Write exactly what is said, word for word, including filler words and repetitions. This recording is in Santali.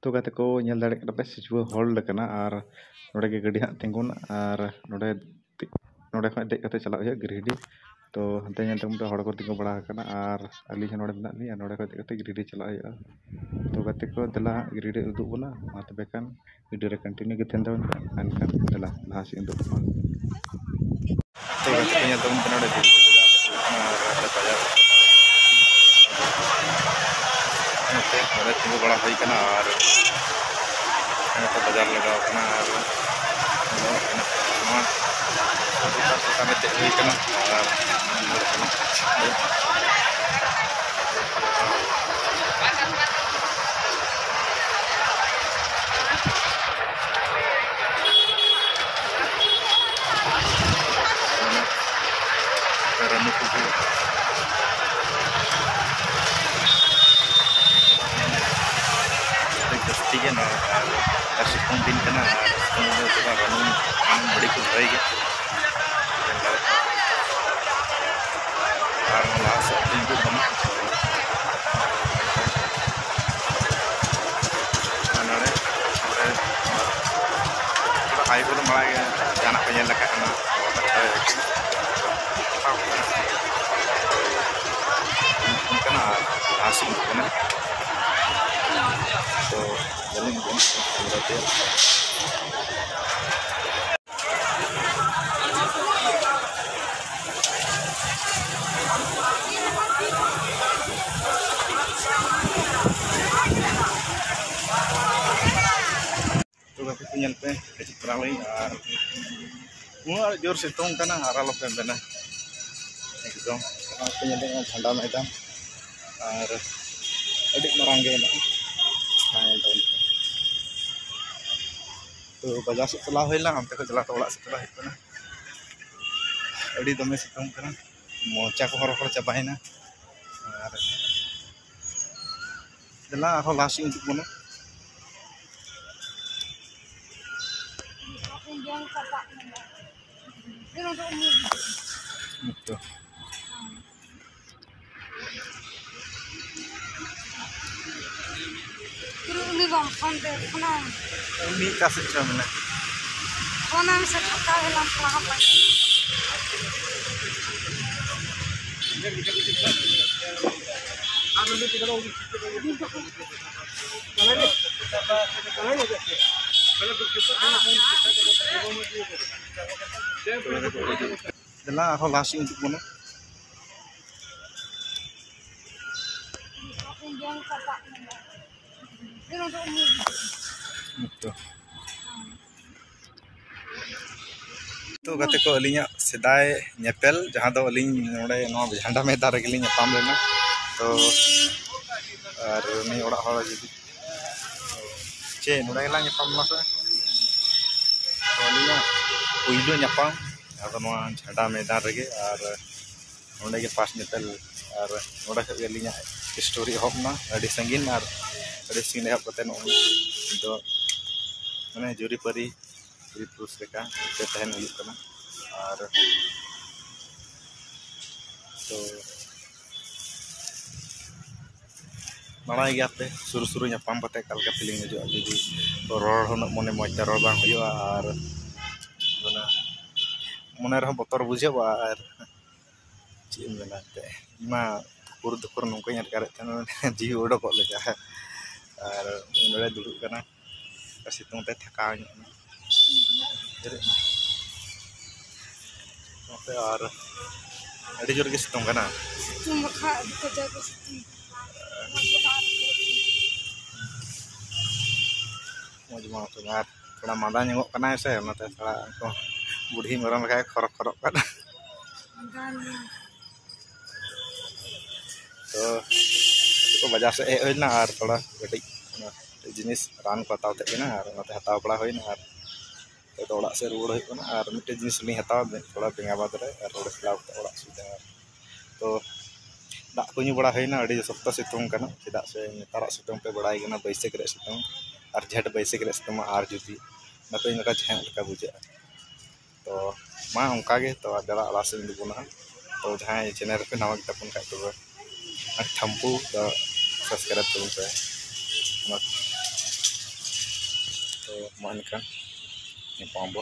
ᱛᱚ ᱜᱟᱛᱮ ᱠᱚ, ᱧᱮᱞ ᱫᱟᱲᱮᱭᱟᱜ ᱠᱟᱱᱟ ᱯᱮ, ᱥᱤᱪᱩᱣᱟᱹ hold ᱟᱠᱟᱱᱟ ᱟᱨ ᱱᱚᱰᱮ ᱜᱮ ᱜᱟᱹᱰᱤ ᱦᱟᱸᱜ ᱛᱤᱸᱜᱩᱱᱟ ᱟᱨ ᱱᱚᱰᱮ ᱫᱮ-, ᱱᱚᱰᱮ ᱠᱷᱚᱱ ᱫᱮᱡ ᱠᱟᱛᱮ ᱪᱟᱞᱟᱜ ᱦᱩᱭᱩᱜᱼᱟ ᱜᱤᱨᱤᱰᱤ᱾ ᱛᱚ ᱦᱟᱱᱛᱮ ᱧᱮᱞ ᱛᱟᱵᱚᱱ ᱯᱮ, ᱦᱚᱲ ᱠᱚ ᱛᱤᱸᱜᱩ ᱵᱟᱲᱟ ᱟᱠᱟᱱᱟ ᱟᱨ ᱟᱹᱞᱤᱧ ᱦᱚᱸ ᱱᱚᱰᱮ ᱢᱮᱱᱟᱜ ᱞᱤᱧᱟ᱾ ᱱᱚᱰᱮ ᱠᱷᱚᱱ ᱫᱮᱡ ᱠᱟᱛᱮ ᱜᱤᱨᱤᱰᱤ ᱪᱟᱞᱟᱜ ᱦᱩᱭᱩᱜᱼᱟ᱾ ᱛᱚ ᱜᱟᱛᱮ ᱠᱚ, ᱫᱮᱞᱟ ᱦᱟᱸᱜ ᱜᱤᱨᱤᱰᱤ ᱩᱫᱩᱜ ᱵᱚᱱᱟ, ᱢᱟ ᱛᱚᱵᱮ ᱠᱷᱟᱱ ᱵᱷᱤᱰᱤᱭᱳ ᱨᱮ continue ᱜᱮ ᱛᱟᱦᱮᱱ ᱛᱟᱵᱚᱱ ᱯᱮ᱾ ᱮᱱᱠᱷᱟᱱ ᱫᱮᱞᱟ ᱞᱟᱦᱟ ᱥᱮᱫ ᱩᱫᱩᱜ ᱵᱚᱱᱟ᱾ ᱛᱚ ᱜᱟᱛᱮ ᱠᱚ, ᱧᱮᱞ ᱛᱟᱵᱚᱱ ᱯᱮ ᱱᱚᱰᱮ ᱵᱷᱤᱰᱤᱭᱳ ᱨᱮ ᱵᱟᱡᱟᱨ ᱱᱚᱛᱮ ᱱᱚᱰᱮ ᱛᱤᱸᱜᱩ ᱵᱟᱲᱟ ᱦᱩᱭ ᱠᱟᱱᱟ ᱟᱨ ᱱᱚᱛᱮ ᱵᱟᱡᱟᱨ ᱞᱟᱜᱟᱣ ᱠᱟᱱᱟ ᱟᱨ ᱱᱚᱣᱟ ᱫᱚᱠᱟᱱ ᱨᱮ ᱫᱮᱡ ᱦᱩᱭ ᱠᱟᱱᱟ ᱟᱨ ᱨᱟᱹᱱᱩ ᱠᱚᱜᱮ᱾ ᱟᱹᱰᱤ ᱡᱟᱹᱥᱛᱤ ᱜᱮ ᱱᱚᱣᱟ ᱟᱨ ᱥᱤᱛᱩᱝ ᱫᱤᱱ ᱠᱟᱱᱟ ᱟᱨ ᱥᱤᱛᱩᱝ ᱫᱤᱱ ᱨᱮᱫᱚ ᱨᱟᱹᱱᱩ, ᱨᱟᱹᱱᱩ ᱵᱟᱹᱲᱤ ᱠᱚ ᱵᱷᱟᱹᱜᱤ ᱜᱮ᱾ ᱟᱨ ᱞᱟᱦᱟ ᱥᱮᱫ ᱛᱤᱸᱜᱩ ᱠᱟᱱᱟ᱾ ᱱᱚᱰᱮ, ᱱᱚᱰᱮ ᱛᱷᱚᱲᱟ ᱦᱟᱭ ᱠᱚᱫᱚ ᱢᱟᱲᱟᱝ ᱜᱮ ᱡᱟᱦᱟᱱᱟᱜ ᱠᱚ ᱧᱮᱞ ᱞᱮᱠᱷᱟᱡ ᱚᱱᱟ ᱚᱱᱠᱟᱱᱟᱜ ᱞᱟᱦᱟ ᱥᱮᱫ ᱠᱟᱱᱟ᱾ ᱛᱚ ᱵᱟᱹᱞᱤᱧ ᱵᱚᱱ ᱠᱟᱱᱟ ᱛᱮ᱾ ᱛᱚ ᱜᱟᱛᱮ ᱠᱚ ᱧᱮᱞ ᱯᱮ, ᱦᱤᱡᱩᱜ ᱠᱟᱱᱟᱞᱤᱧ ᱟᱨ ᱩᱱᱟᱹᱜ ᱡᱳᱨ ᱥᱤᱛᱩᱝ ᱠᱟᱱᱟ ᱟᱨ ᱟᱞᱚᱯᱮ ᱢᱮᱱᱟ, ᱮᱠᱫᱚᱢ᱾ ᱱᱚᱜᱼᱚᱭ ᱯᱮ ᱧᱮᱞ ᱫᱟᱲᱮᱭᱟᱜ ᱠᱟᱱᱟ ᱡᱷᱟᱱᱰᱟ ᱢᱚᱭᱫᱟᱱ ᱟᱨ ᱟᱹᱰᱤ ᱢᱟᱨᱟᱝ ᱜᱮ ᱦᱮᱱᱟᱜᱼᱟ᱾ ᱦᱮᱸ, ᱧᱮᱞ ᱛᱟᱵᱚᱱ ᱯᱮ᱾ ᱛᱚ ᱵᱟᱡᱟᱨ ᱥᱮᱫ ᱪᱟᱞᱟᱣ ᱦᱩᱭ ᱞᱮᱱᱟ, ᱚᱱᱛᱮ ᱠᱷᱚᱱ ᱪᱟᱞᱟᱣ ᱠᱟᱛᱮ ᱚᱲᱟᱜ ᱥᱮᱫ ᱪᱟᱞᱟᱣ ᱦᱩᱭᱩᱜ ᱠᱟᱱᱟ᱾ ᱟᱹᱰᱤ ᱫᱚᱢᱮ ᱥᱤᱛᱩᱝ ᱠᱟᱱᱟ, ᱢᱚᱪᱟ ᱠᱚᱦᱚᱸ ᱨᱚᱦᱚᱲ ᱪᱟᱵᱟᱭᱮᱱᱟ᱾ ᱟᱨ ᱫᱮᱞᱟ ᱟᱨᱦᱚᱸ ᱞᱟᱦᱟ ᱥᱮᱫ ᱤᱧ ᱩᱫᱩᱜ ᱵᱚᱱᱟ᱾ ᱦᱮᱸ ᱛᱚ᱾ ᱩᱱᱤ ᱵᱟᱢ ᱯᱷᱳᱱ ᱛᱮ ᱯᱷᱳᱱᱟᱢ᱾ ᱩᱱᱤ ᱚᱠᱟ ᱥᱮᱫ ᱪᱚ ᱢᱮᱱᱟᱭ᱾ ᱯᱷᱳᱱᱟᱢ ᱥᱮ ᱴᱷᱚᱠᱟᱣ ᱦᱮᱞᱟᱢ ᱛᱷᱚᱲᱟ ᱦᱟᱯᱟᱭ᱾ ᱫᱮᱞᱟ ᱟᱨᱦᱚᱸ ᱞᱟᱦᱟ ᱥᱮᱫ ᱤᱧ ᱩᱫᱩᱜ ᱵᱚᱱᱟ᱾ ᱛᱚ᱾ ᱛᱚ ᱜᱟᱛᱮ ᱠᱚ, ᱟᱹᱞᱤᱧᱟᱜ ᱥᱮᱫᱟᱭ ᱧᱮᱯᱮᱞ, ᱡᱟᱦᱟᱸ ᱫᱚ ᱟᱹᱞᱤᱧ ᱱᱚᱰᱮ ᱱᱚᱣᱟ ᱡᱷᱟᱱᱰᱟ ᱢᱚᱭᱫᱟᱱ ᱨᱮᱜᱮ ᱞᱤᱧ ᱧᱟᱯᱟᱢ ᱞᱮᱱᱟ᱾ ᱛᱚ ᱟᱨ ᱩᱱᱤ ᱚᱲᱟᱜ ᱦᱚᱲ ᱡᱩᱫᱤ ᱪᱮᱫ ᱱᱚᱰᱮ ᱜᱮᱞᱟᱝ ᱧᱟᱯᱟᱢ ᱞᱮᱱᱟ ᱥᱮ? ᱛᱚ ᱟᱹᱞᱤᱧᱟᱜ ᱯᱩᱭᱞᱩ ᱧᱟᱯᱟᱢ ᱟᱫᱚ ᱱᱚᱣᱟ ᱡᱷᱟᱱᱰᱟ ᱢᱚᱭᱫᱟᱱ ᱨᱮᱜᱮ, ᱟᱨ ᱱᱚᱰᱮ ᱜᱮ ᱯᱷᱟᱥᱴ ᱧᱮᱯᱮᱞ, ᱟᱨ ᱱᱚᱰᱮ ᱠᱷᱚᱱ ᱜᱮ ᱟᱹᱞᱤᱧᱟᱜ ᱥᱴᱳᱨᱤ ᱮᱦᱚᱵ ᱮᱱᱟ᱾ ᱟᱹᱰᱤ ᱥᱟᱺᱜᱤᱧ ᱟᱨ ᱟᱹᱰᱤ ᱥᱟᱺᱜᱤᱧ ᱮᱦᱚᱵ ᱠᱟᱛᱮ ᱱᱚᱜᱼᱚᱭ ᱱᱤᱛᱚᱜ ᱢᱟᱱᱮ ᱡᱩᱨᱤᱯᱟᱹᱨᱤ ᱯᱩᱨᱩᱥ ᱞᱮᱠᱟ ᱛᱮ ᱛᱟᱦᱮᱱ ᱦᱩᱭᱩᱜ ᱠᱟᱱᱟ᱾ ᱟᱨ ᱛᱚ ᱵᱟᱲᱟᱭ ᱜᱮᱭᱟᱯᱮ, ᱥᱩᱨ ᱥᱩᱨ ᱧᱟᱯᱟᱢ ᱠᱟᱛᱮ ᱚᱠᱟ ᱞᱮᱠᱟ ᱯᱷᱤᱞᱤᱝ ᱦᱤᱡᱩᱜᱼᱟ, ᱡᱩᱫᱤ ᱨᱚᱲ ᱦᱚᱸ ᱩᱱᱟᱹᱜ ᱢᱚᱱᱮ ᱢᱚᱡᱽ ᱛᱮ ᱨᱚᱲ ᱵᱟᱝ ᱦᱩᱭᱩᱜᱼᱟ᱾ ᱟᱨ ᱢᱟᱱᱮ ᱢᱚᱱᱮ ᱨᱮᱦᱚᱸ ᱵᱚᱛᱚᱨ ᱵᱩᱡᱷᱟᱹᱜᱼᱟ᱾ ᱟᱨ ᱪᱮᱫ ᱮᱢ ᱢᱮᱱᱟ ᱮᱱᱛᱮᱫ, ᱤᱧ ᱢᱟ ᱫᱩᱠᱩᱨ ᱫᱩᱠᱩᱨ ᱱᱚᱝᱠᱟᱧ ᱟᱴᱠᱟᱨᱮᱫ ᱛᱟᱦᱮᱱᱟ, ᱡᱤᱣᱤ ᱚᱰᱚᱠᱚᱜ ᱞᱮᱠᱟ᱾ ᱟᱨ ᱱᱚᱰᱮ ᱫᱩᱲᱩᱵ ᱠᱟᱱᱟ, ᱟᱨ ᱥᱤᱛᱩᱝ ᱛᱮ ᱛᱷᱟᱠᱟᱣ ᱧᱚᱜ ᱮᱱᱟ᱾ ᱱᱚᱛᱮ ᱟᱨ ᱟᱹᱰᱤ ᱡᱳᱨ ᱜᱮ ᱥᱤᱛᱩᱝ ᱠᱟᱱᱟ᱾ ᱥᱤᱛᱩᱝ ᱵᱟᱠᱷᱟᱡ ᱟᱹᱰᱤ ᱠᱟᱡᱟᱠ ᱜᱮ ᱥᱤᱛᱩᱝ᱾ ᱢᱚᱡᱽ ᱵᱟᱝ ᱥᱤᱛᱩᱝ, ᱟᱨ ᱛᱷᱚᱲᱟ ᱢᱟᱸᱫᱟ ᱧᱚᱜᱚᱜ ᱠᱟᱱᱟᱭ ᱥᱮ, ᱚᱱᱟᱛᱮ ᱛᱷᱚᱲᱟ ᱩᱱᱠᱩ ᱵᱩᱰᱷᱤ ᱢᱮᱨᱚᱢ ᱞᱮᱠᱟᱭ ᱠᱷᱚᱨᱚᱜ ᱠᱷᱚᱨᱚᱜ ᱠᱟᱱᱟ᱾ ᱢᱟᱸᱫᱟ ᱧᱚᱜ᱾ ᱛᱚ ᱱᱤᱛᱚᱜ ᱵᱟᱡᱟᱨ ᱥᱮᱫ ᱦᱮᱡ ᱦᱩᱭ ᱞᱮᱱᱟ ᱟᱨ ᱛᱷᱚᱲᱟ ᱠᱟᱹᱴᱤᱡ ᱚᱱᱟ ᱡᱤᱱᱤᱥ ᱨᱟᱱ ᱠᱚ ᱦᱟᱛᱟᱣ ᱛᱟᱦᱮᱸ ᱠᱟᱱᱟ, ᱟᱨ ᱚᱱᱟᱛᱮ ᱦᱟᱛᱟᱣ ᱵᱟᱲᱟ ᱦᱩᱭᱱᱟ᱾ ᱟᱨ ᱱᱤᱛᱚᱜ ᱫᱚ ᱚᱲᱟᱜ ᱥᱮᱫ ᱨᱩᱣᱟᱹᱲ ᱦᱩᱭᱩᱜ ᱠᱟᱱᱟ᱾ ᱟᱨ ᱢᱤᱫᱴᱮᱡ ᱡᱤᱱᱤᱥ ᱞᱤᱧ ᱦᱟᱛᱟᱣᱟ ᱛᱷᱚᱲᱟ ᱵᱮᱸᱜᱟ ᱵᱟᱫᱽ ᱨᱮ, ᱟᱨ ᱚᱸᱰᱮ ᱪᱟᱞᱟᱣ ᱠᱟᱛᱮ ᱚᱲᱟᱜ ᱥᱩᱵᱤᱫᱷᱟ᱾ ᱛᱚ ᱫᱟᱜ ᱠᱚ ᱧᱩ ᱵᱟᱲᱟ ᱦᱩᱭᱱᱟ᱾ ᱟᱹᱰᱤ ᱥᱚᱠᱛᱚ ᱥᱤᱛᱩᱝ ᱠᱟᱱᱟ, ᱪᱮᱫᱟᱜ ᱥᱮ ᱱᱮᱛᱟᱨᱟᱜ ᱥᱤᱛᱩᱝ ᱯᱮ ᱵᱟᱲᱟᱭ ᱠᱟᱱᱟ, ᱵᱟᱹᱭᱥᱟᱹᱠᱷ ᱨᱮᱭᱟᱜ ᱥᱤᱛᱩᱝ ᱟᱨ ᱡᱷᱮᱸᱴ ᱵᱟᱹᱭᱥᱟᱹᱠᱷ ᱨᱮᱭᱟᱜ ᱥᱤᱛᱩᱝ ᱢᱟ ᱟᱨ ᱡᱩᱫᱤ ᱱᱚᱛᱮ ᱱᱚᱝᱠᱟ ᱡᱷᱮᱸᱴ ᱞᱮᱠᱟ ᱵᱩᱡᱷᱟᱹᱜᱼᱟ᱾ ᱛᱚ ᱢᱟ ᱚᱱᱠᱟ ᱜᱮ, ᱛᱚ ᱟᱵᱮᱱᱟᱜ ᱟᱞᱟᱥ ᱤᱧ ᱫᱚᱵᱚᱱᱟ᱾ ᱛᱚ ᱡᱟᱦᱟᱸᱭ ᱪᱮᱱᱮᱞ ᱨᱮᱯᱮ ᱱᱟᱣᱟ ᱜᱮ ᱛᱟᱵᱚᱱ ᱠᱷᱟᱡ ᱛᱚᱵᱮ ᱛᱷᱟᱢᱯᱩ ᱫᱚ ᱥᱟᱵᱥᱠᱨᱟᱭᱤᱵ ᱛᱟᱵᱚᱱ ᱯᱮ᱾ ᱛᱚ ᱢᱟ ᱮᱱᱠᱷᱟᱱ ᱧᱟᱯᱟᱢ ᱟᱵᱚ᱾